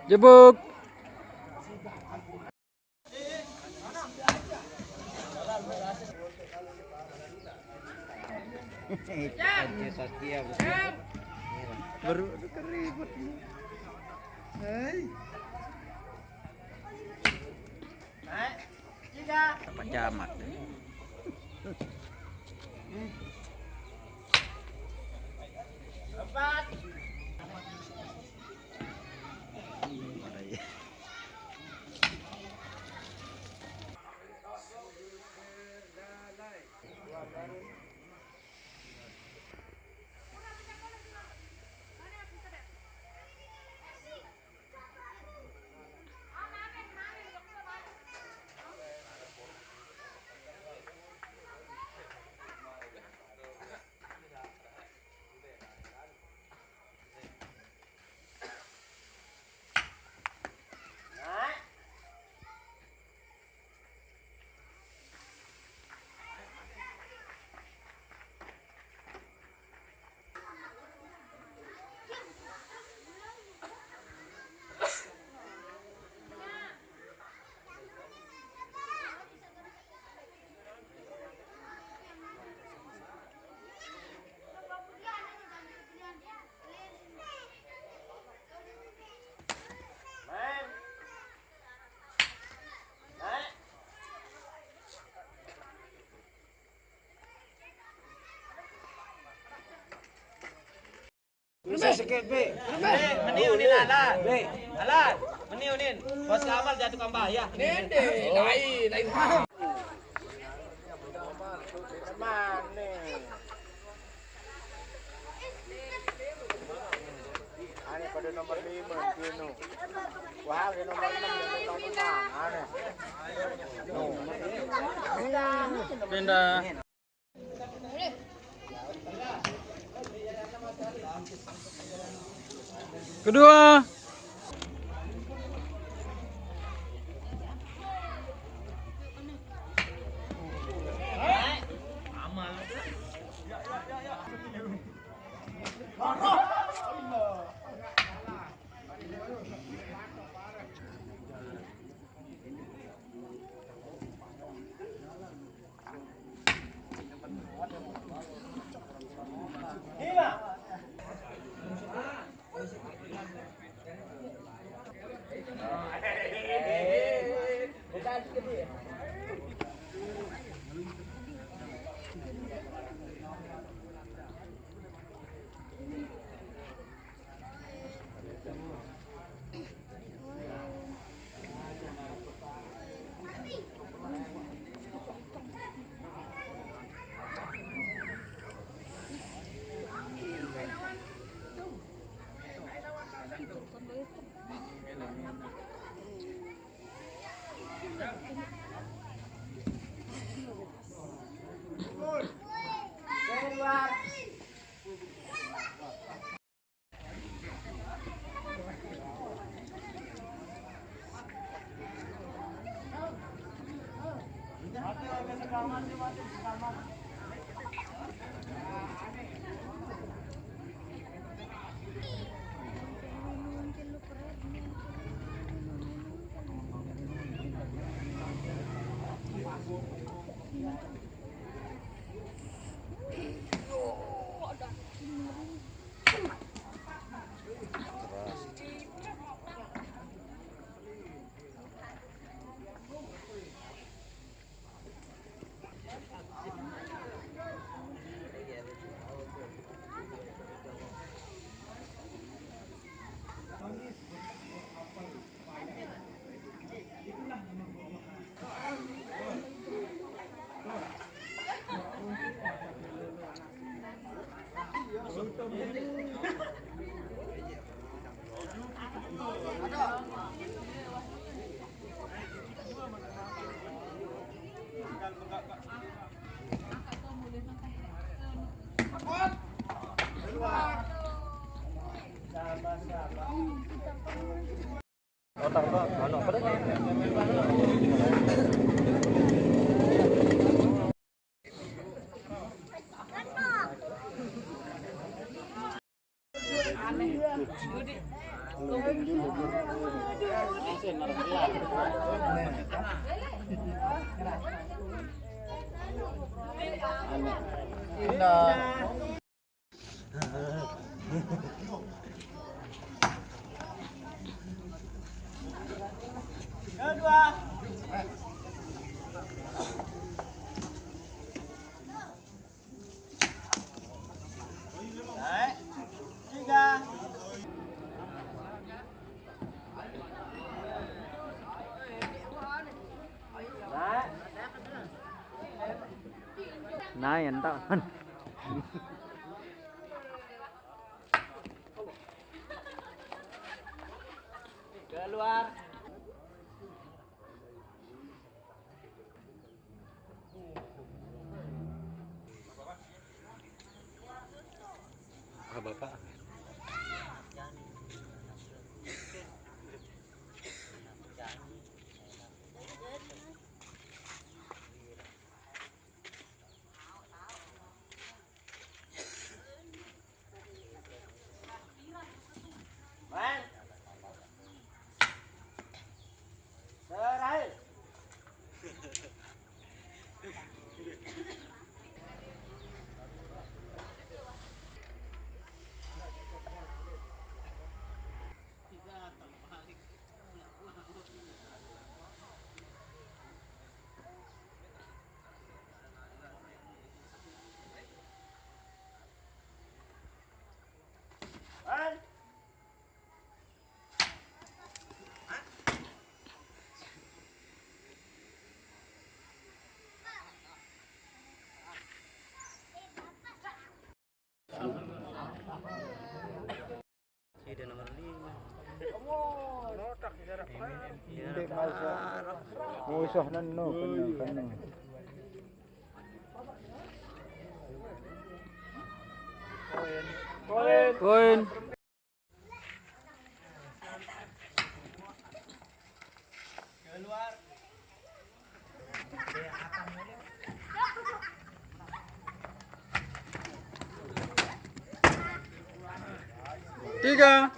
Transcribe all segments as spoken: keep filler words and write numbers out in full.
Jebuk. Baru keribut. Hai. Pak Camat. Empat. Meni unin Alan. Alan, meni unin. Bos Kamal jatuh kambah ya. Nende, lain, lain. Mane? Ane pada nomor lima, Tino. Wah, ada nomor enam, ada nomor enam. Ane. Pindah. Kedua. Nah, yang tak. Keluar. Ah, Bapak. Sida nomor lima. Ndek masa. Musuh nenu, kena, kena. Koin. Tiga.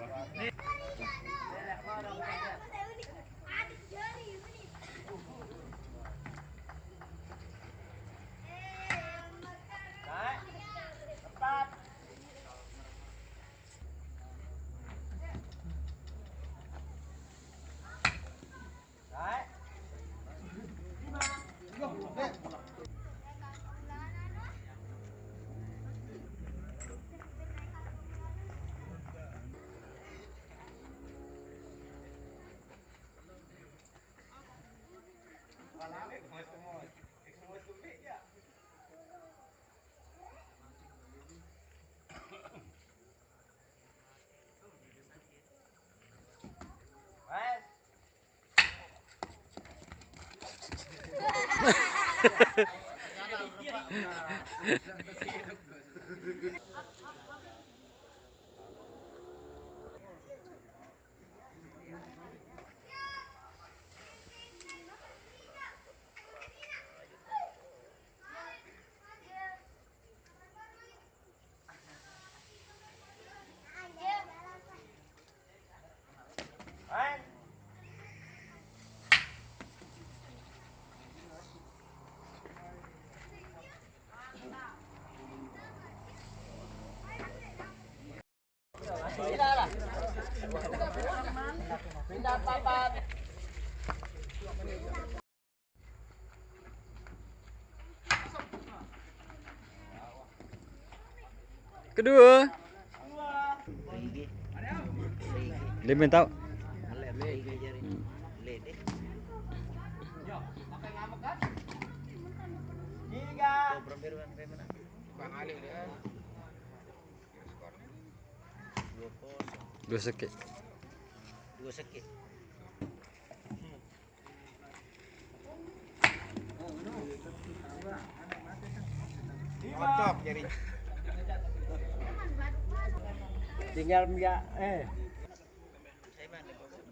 Kedua. Lima tau. Dua sekit. Dua sekit. Cocok jadi. Tinggal minyak, eh.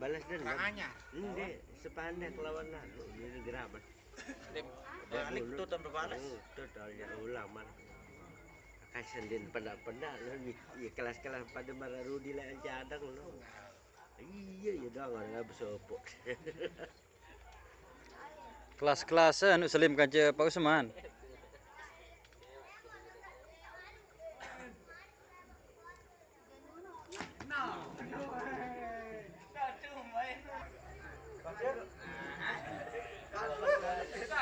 Balas dendam. Tangannya. Ini sepandak lawan anu, ini gerabat. Balik tuh tanpa balas. Tuh, tanya ulang, man. Kasihan din pada-pada, ya, kelas-kelas pada marah Rudi lah yang cadang lo. Iya, ya dah, nggak ada besopok. Kelas-kelasan anu Selim kanca Pak Usman.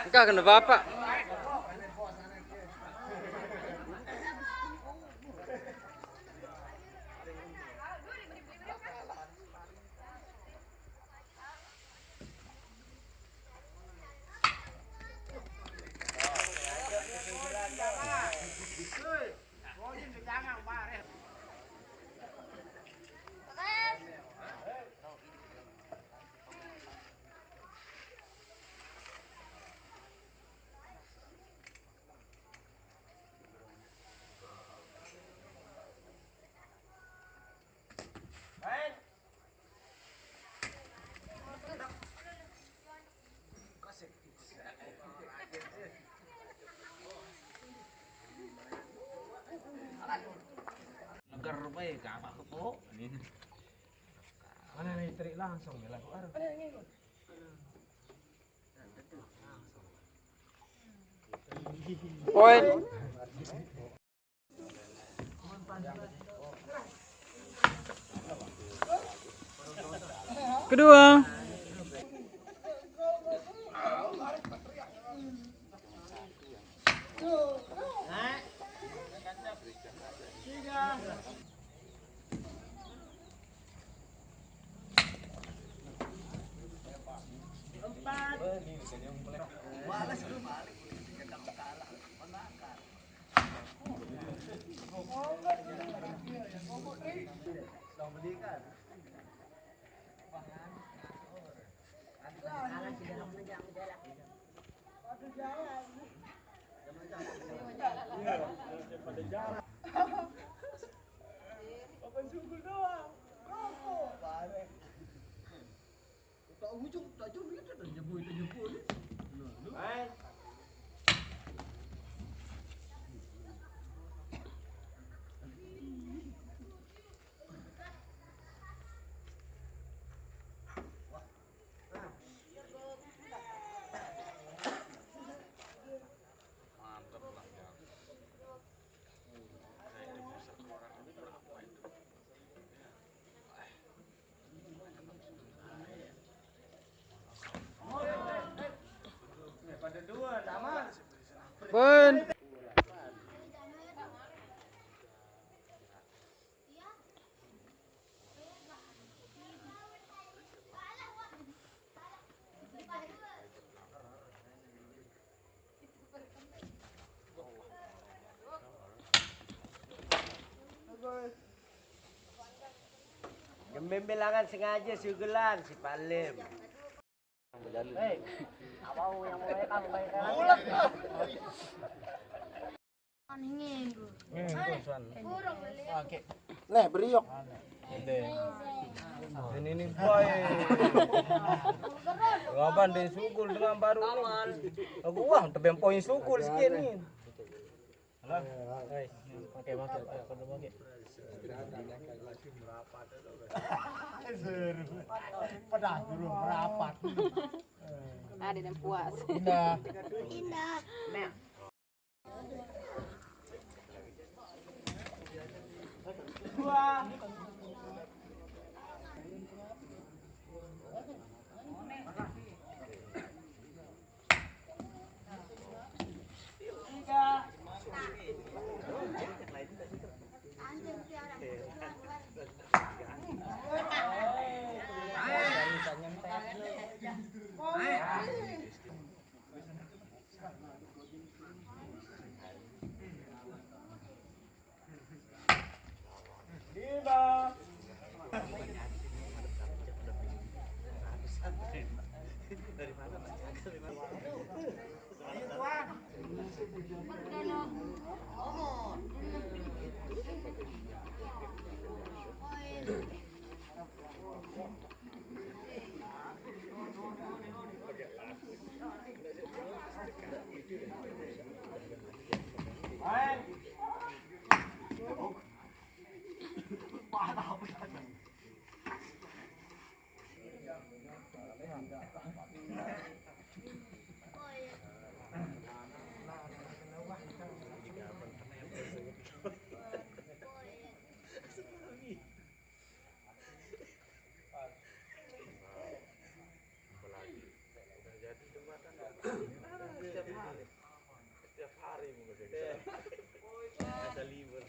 Engkah kena bapak. Negar bae, gapak tuh. Mana nih, terik langsung ya, lagu arep. Poin. Kedua. Poin. Gembel-gembelangan sengaja sugelan si Palim. Hei, apa yang mulai kamu? Mulai. Nih, beriok. Ini, ini, boy. Laban di sugul dengan baru nih. Aku wah, tebeng poin sugul sikit nih. Halo. Hei, pakai, pakai, pakai, pakai. Pada dulu merapat. Ada yang puas. Indah. Indah. Nah. Apalagi udah jadi jembatan, setiap hari, setiap hari mungkin. Ada libur.